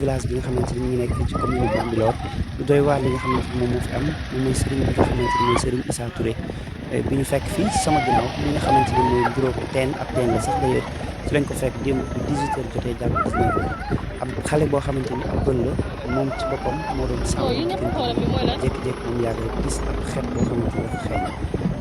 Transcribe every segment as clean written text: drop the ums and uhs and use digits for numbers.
village bi nga xamante ni mu ngi nekk fii ci commune bu Bambilor lu doy waar li nga xamante ni moom moo fi am moom mooy sëriñ bi nga xamante ni mooy sëriñ Issa Touré bi ñu fekk fii sama ginnaaw li nga xamante ni mooy bureau teen ab teen la sax d'ailleurs ci lañ ko fekk démb bu 18 heures jotee jàpp 19 heures am xale boo xamante ni ab bël la moom ci boppam moo doon sàmm jékki-jékki moom yàgg rek gis ab xeet boo xamante ni dafa xeeñ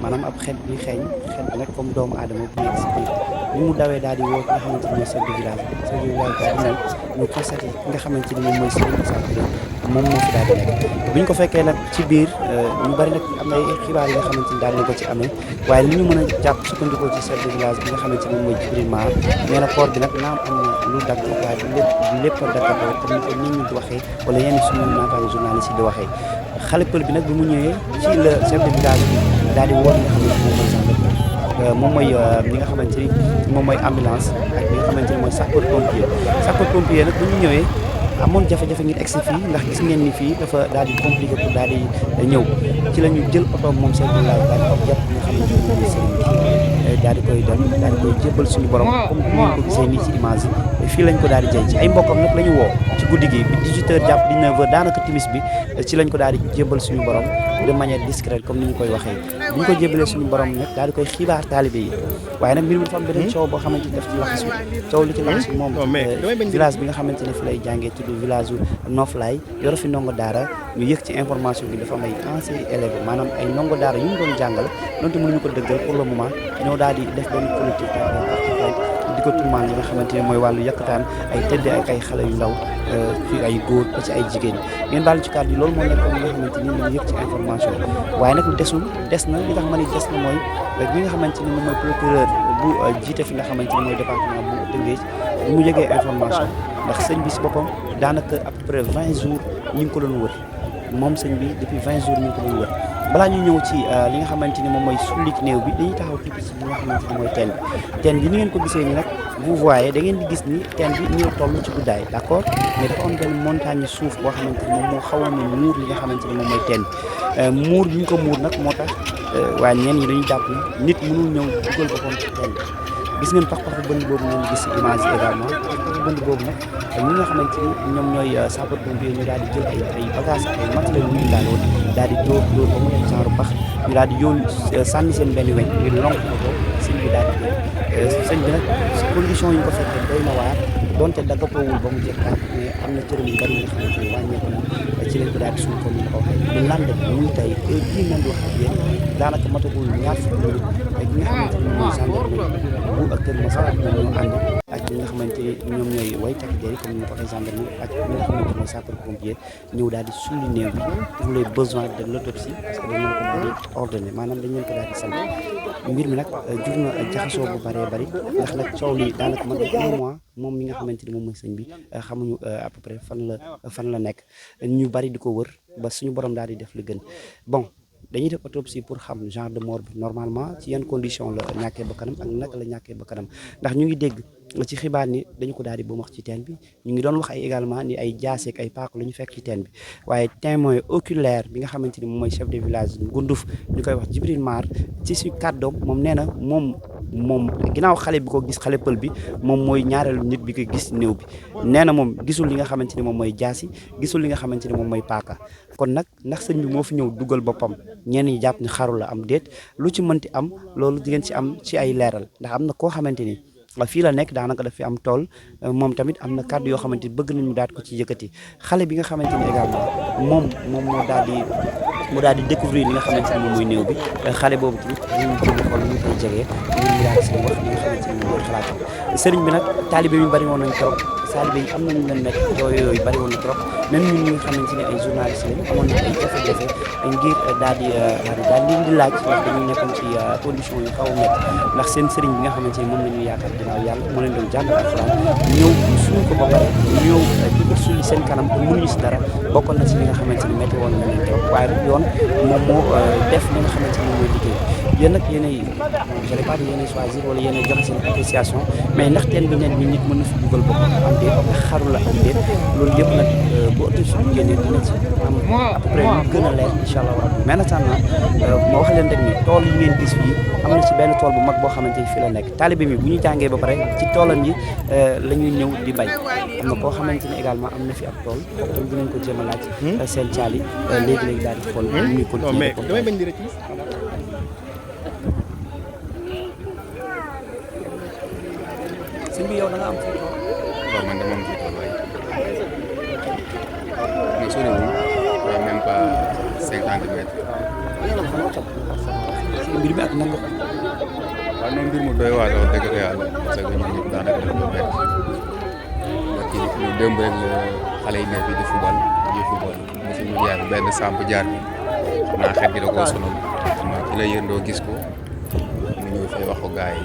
maanaam ab xeet bi xeeñ xeet bi nag comme doomu aadama bu nekk si biir bi mu dawee daal di woo ki nga xamante ni mooy chef de village bi chef de village bi daal di ñu constaté ki nga xamante ni moom mooy Serigne Issa Touré moom moo fi daal di nekk bi ñu ko fekkee nag ci biir ñu bari nag am na ay xibaar yi nga xamante ni daal na ko ci amee waaye li ñu mën a jàpp sukkandikoo ci chef de village bi nga xamante ni moom mooy Djibril Mar nee na port bi nag naam am na lu dagg waaye du lépp a daggandoo comme ni ko nit ñi di waxee wala yenn suñu naataango journaliste yi di waxee xale pël bi nag bi mu ñëwee ci la chef de village bi daal di woo li nga xamante ni moom mooy li nga xamante ni moom mooy ambulance ak li nga xamante ni mooy sapeur pompier nag bu ñu ñëwee amoon jafe-jafe ngir egsi fii ndax gis ngeen ni fii dafa daal di compliqué pour daal di ñëw ci la ñu jël oto moom chef de village daal di ko jàpp nga xamante ni moom mooy sëriñ bi daal di koy dem daal di koy jébbal suñu borom comme ni ngeen ko gisee nii ci image yi fii lañ ko daal di jëy ci ay mbokkam nag la ñu woo ci guddi gi bi 18 heures jàpp 19 heures daanaka timis bi ci lañ ko daal di jébbal suñu borom de manière discrète comme ni ñu koy waxee bu ñu ko jébbalee suñu borom nag daal di koy xibaar taalibe yi waaye nag mbir mi dafa am beneen coow boo xamante ni daf ci laxasu coow li ci laxasu moom village bi nga xamante ne fi lay jàngee tudd village u Noflaay yoro fi ndongo daara ñu yëg ci information bi dafa am ay anciens élèves maanaam ay ndongo daara yu ñu doon jàngal donte mënuñu ko dëggal pour le moment ñoo daal di def benn politique di ko tuumaan li nga xamante ne mooy wàllu yàkkataan ay tëdd ak ay xale yu ndaw ci ay góor ba ci ay jigéen ngeen baal ci kàddu yi loolu moo nekkoon li nga xamante ni ñu yëg ci information waaye nag des na li tax ma ni des na mooy bi nga xamante ni moom mooy procureur bu jiite fi nga xamante ni mooy département bu Tëngéej bi mu yëgee information ndax sëñ bi si boppam daanaka à peu près 20 jours ñu ngi ko doon wër moom sëñ bi depuis 20 jours ñu ngi ko doon wër balaa ñu ñëw ci li nga xamante ni moom mooy sullik néew bi dañuy taxaw tuuti ci li nga xamante ni mooy teen bi ni ngeen ko gisee ni nag vous voyez da ngeen di gis ni teen bi ñu toll ci guddaay d'accord mais dafa am benn montagne suuf boo xamante ni moom moo xawoon na muur li nga xamante ni moom mooy teen bi muur bi ñu ko muur nag moo tax waaye ñenn ñi dañuy jàpp ni nit mënul ñëw dugal boppam ci teen bi gis ngeen pax-paxu bënd boobu ngeen gis ci image yi également pax-paxu bënd boobu nag ñi nga xamante ni ñoom ñooy sapeur pompier ñu daal di jël ay bagages ak ay matériels yu ñu daaloon daal di dóor ba mu nekk genre pax ñu daal di yoon sànni seen benn weñ ngir lonk ko sëñ bi daal di sëñ bi nag condition yi ñu ko fekkee doy na waar donte daggatowul ba mu jekk mais am na cërëm yu bari yi nga xamante ni wàññeeku na ci lañ ko daal di suul comme ni nga ko waxee lu lande muy tey heure bii man di wax ak yéen daanaka matagul ñaar fukki minute ak ñi nga xamante ni mooy gendarmerie bu ak Kër Masar ak ñoom ñoo ànd ak ñi nga xamante ni ñoom ñooy way takk der comme ni ma ko waxee gendarmerie ak ñi nga xamante ni mooy sapeur pompier ñëw daal di sulli néew bi pour les besoins de l'autopsie parce que dañ leen ko daal di ordonné maanaam dañ leen ko daal di sant mbir mi nag jur na jaxasoo bu bëree bëri ndax nag coow li daanaka mag 1 mois moom mi nga xamante ni moom mooy sëñ bi xamuñu à peu près fan la nekk ñu bari di ko wër ba suñu borom daal di def li gën bon dañuy def autopsie pour xam genre de mort bi normalement ci yan condition la ñàkkee ba kanam ak naka la ñàkkee ba kanam ndax ñu ngi dégg ci xibaar ni dañu ko daal di bëmax ci teen bi ñu ngi doon wax ay également ni ay jaaseek ay paak lu ñu fekk ci teen bi waaye témoin oculaire bi nga xamante ni moom mooy chef de village Ngunduf ñu koy wax Djibril Mar ci si kàddoom moom nee na moom ginnaaw xale bi ko gis xale pël bi moom mooy ñaareelu nit bi ko gis néew bi nee na moom gisul li nga xamante ni moom mooy jaasi gisul li nga xamante ni moom mooy paaka kon nag ndax sëñ bi moo fi ñëw dugal boppam ñenn ñi jàpp ni xaru la am déet lu ci mënti am loolu di ngeen ci am ci ay leeral ndax am na koo xamante ni fii la nekk daanaka daf fi am tool moom tamit am na kàddu yoo xamante ni bëgg nañu daal ko ci yëkkati xale bi nga xamante ni également moom moo daal di découvrir li nga xamante ni moom mooy néew bi xale boobu tamit ñu jóg xool ñu koy jegee ñu daal si wax li nga xamante ni moom mooy xalaatam sëriñ bi nag taalibe yu bari woon nañ trop taalibe yi am nañu leen nekk yooyu bari woon na trop même ñun ñi nga xamante ni ay journaliste lañ amoon na ay jafe-jafe ngir daal di laaj ndax dañuy nekkoon ci condition yu xaw a métti ndax seen sëriñ bi nga xamante ni moom la ñuy yaakaar ginnaaw yàlla moo leen doon jàngal alxuraan ñëw suñu ko ba pare ñëw di ko sulli seen kanam te mënuñu si dara bokkoon na si li nga xamante ni métti woon na leen trop waaye nag yoon moom moo def li nga xamante ni mooy liggéey yéen nag yéenay je ne sais pas yéenay choisir wala yéenay joxe seen appréciation mais ndax teen bi neen bi nit mën na fi dugal boppam am déet ndax xaru la am déet loolu yëpp nag bu autopsie bi génnee dina ci am à peu près lu gën a leer incha allah rabbi mais nag ma wax leen rek ni tool yi ngeen gis fii am na ci benn tool bu mag boo xamante ni fii la nekk taalibe mi bu ñu jàngee ba pare ci toolam yi la ñuy ñëw di bay am na koo xamante ne également am na fi ab tool kooku tam dinañ ko jéem a laaj seen caali léegi-léegi daal di xool muy ko mais damay bañ di rëcc sëñ bi yow da nga am fi tool waaw man dama am fi tool waaye mais soriwul même pas 50 mètres. mbir mi ak nan nga ko waaw noonu mbir mu doy waar la dëgg yàlla parce que ñun ñëpp daanaka dafa bett kii ñu démb rek la xale yi nekk di football mosu ñu jaar benn samp jaar bi xam naa xet gi da koo sonal mooy ci la yëndoo gis ko mu ñëw fay wax ko gars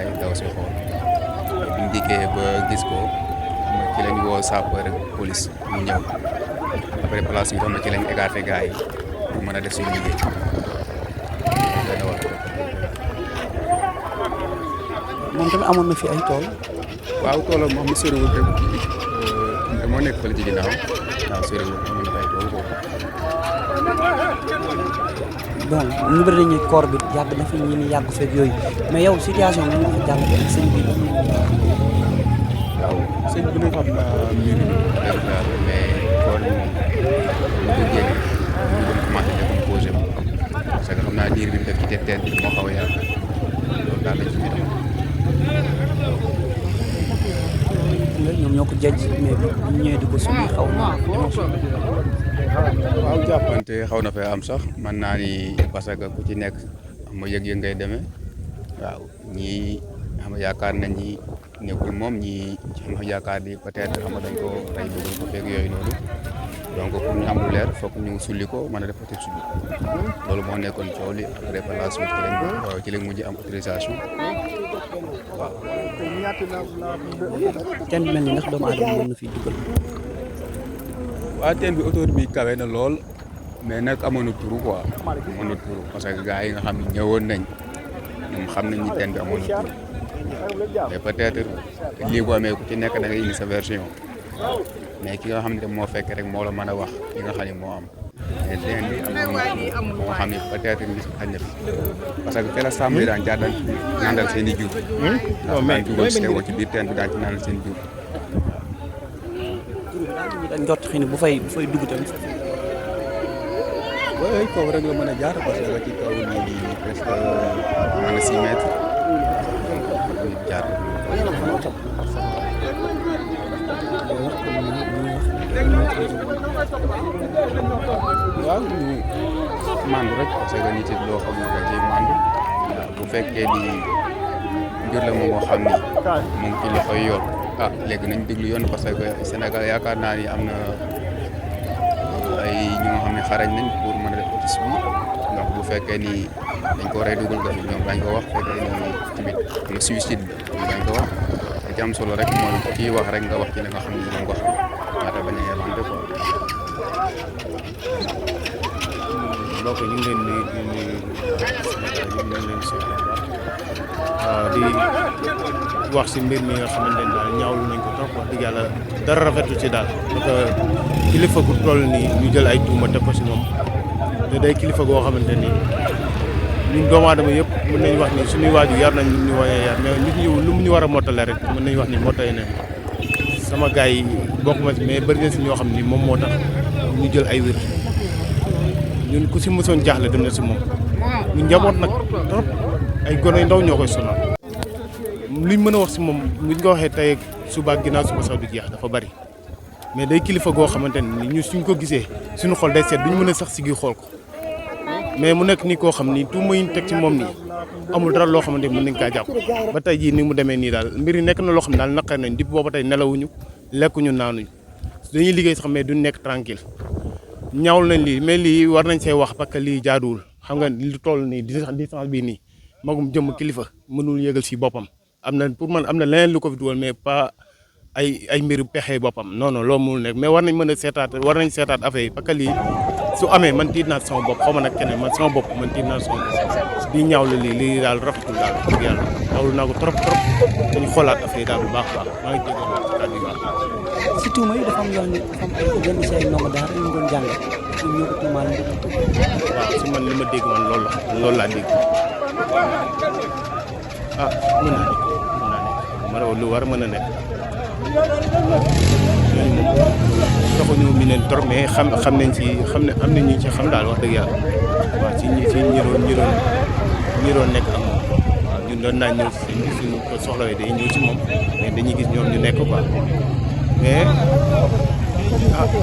yi daw si xool bi ñu dikkee ba gis ko ci lañ woo sapeur rek police ñu ñëw après place bi tam ci lañ écarté gars yi pour mën a def suñu liggéey. moom tamit amoon na fi ay tool. waaw toolam moom mi soriwul rek moo nekk fële ci ginnaaw waaw soriwul amoon na ay tool boobu. bon ñu bëri dañuy koor bi yàgg na fi ñi ni yàgg fekk yooyu mais yow situation bi ñu ko jàllale ak sëñ bi. waaw sëñ bi nag xam naa mbir mi dëgg la mais koor bi moom ñu ko génne ñu doon commencé décomposé moom parce que xam naa diir bi mu def ci teen bi moo xaw a yàgg loolu daal la ci biir. ñoom ñoo ko jëj mais bu ñëwee di ko suñu xaw na waaw jàppante xaw na fee am sax mën naa ni parce que ku ci nekk xam nga yëg-yëg ngay demee waaw ñii xam nga yaakaar nañ ñi nekkul moom ñii xam nga yaakaar ni peut-être xam nga dañ ko rey bëgg ko fekk yooyu noonu donc pour ñu am lu leer foog ñu sulli ko mën a def autopsie bi loolu moo nekkoon coow li après par la suite ci lañ mujj am autorisation waaw. teen bi mel ni ndax doomu aadama mën na fi dugal. waaw teen bi autour bi kawe na lool mais nag amoon na turu quoi amoon na turu parce que gars yi nga xam ne ñëwoon nañ ñoom xam nañ ni teen bi amoon na turu mais peut-être lii bu amee ku ci nekk da nga indi sa version mais ki nga xam ne moo fekk rek moo la mën a wax li nga xam ne moo am mais teen bi amoon na turu moo xam ne peut-être nit xañ na fi parce que fee la sàmm yi daan jaar daan nandal seen i jur daan dugal si teewoo ci biir teen bi daan ci nandal seen jur dañ jot xëy na bu fay dugg tamit. waaye kaw rek la mën a jaar parce que ci kaw nii presque mën na 6 mètres jaar waaw ñu mandu rek parce que nit it loo xam ne da ciy mandu waaw bu fekkee ni mbir la moo xam ni mu ngi ci loxoy yoon léegi nañ déglu yoon parce que Sénégal yaakaar naa ni am na ay ñi nga xam ne xarañ nañ pour mën a def autopsie bi donc bu fekkee ni dañ ko war a dugal daf ñoom dañ ko wax fekkee ni tamit am na suicide bi dañ ko wax te ci am solo rek mooy kii wax rek nga wax ci li nga xam ne moom nga xam ñaata bañ a inventé quoi. mbokk ñu ngi leen di nuyu Sénégal ñu ngi leen si di wax si mbir mi nga xamante ne daal ñaawlu nañ ko trop wax dëgg yàlla dara rafetu ci daal parce que kilifa gu toll nii ñu jël ay tuuma teg ko si moom te day kilifa goo xamante ni ñun doomu aadama yëpp mën nañu wax ni suñuy waaju yar nañ ñu war a yar mais nit ñi lu mu ñu war a mottale rek mën nañu wax ni mottale nañ sama gars yi bokk ma si mais bëri na si ñoo xam ni moom moo tax ñu jël ay wér ñun ku si mësoon jaaxle dem na si moom ñu njaboot nag trop ay gone yu ndaw ñoo koy sonal liñ mën a wax si moom buñ ko waxee tey suba ak ginnaaw suba sax du jeex dafa bari mais day kilifa goo xamante ni ñu suñ ko gisee suñu xol day seet duñ mën a sax si gi xool ko mais mu nekk nii koo xam ni tout muy teg ci moom nii amul dara loo xamante ni mën nañ kaa jàpp ba tey jii ni mu demee nii daal mbir yi nekk na loo xam ne daal naqar nañ depuis booba tey nelawuñu lekkuñu naanuñu dañuy liggéey sax mais duñ nekk tranquille ñaawul nañ lii mais lii war nañ see wax parce que lii jaaduwul xam nga lu toll nii distance bii nii magum jëm kilifa mënul yëgal si boppam am na pour man am na leneen lu ko fi dugal mais pas ay mbiru pexe boppam non non loolu mënul nekk mais war nañ mën a seetaat affaire yi parce que lii su amee man tiit naa sama bopp xaw ma nag keneen man sama bopp man tiit naa sama bopp di ñaawlu lii daal rafetul daal wax dëgg yàlla ñaawlu naa ko trop dañu xoolaat affaire yi daal bu baax maa ngi jégalu wax ci kàddu yi baax. si tuuma yi dafa am yoo xam ne dafa am ay yenn si ay ndongo daara ñu doon jàngal ñoom ñoo ko tuumaal waaw si man li ma dégg man loolu laa dégg mën naa nekk lu war a mën a nekk ñooñu moom taxuñu mi leen trop mais xam nañ ci xam ne am na ñu ci xam daal wax dëgg yàlla waaw ci ñi doon nekk ak moom waaw ñun doon naa ñëw si suñu soxla yi day ñëw ci moom mais dañuy gis ñoom ñu nekk quoi mais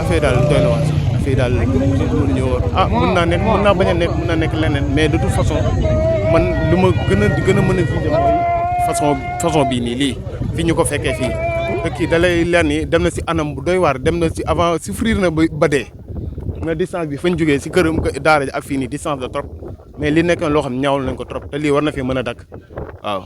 affaire daal doy na wax affaire daal mun ñëw mun naa nekk mun naa bañ a nekk mun naa nekk leneen mais de toute façon man lu ma gën a mën a gisee mooy façon bii nii lii fi ñu ko fekkee fii kii da lay leer ni dem na si anam bu doy waar dem na si avant souffrir na ba dee na distance bi fañ jógee si këram daara ji ak fii nii distance la trop mais li nekk loo xam ñaawlu nañ ko trop te lii war na fi mën a dakk waaw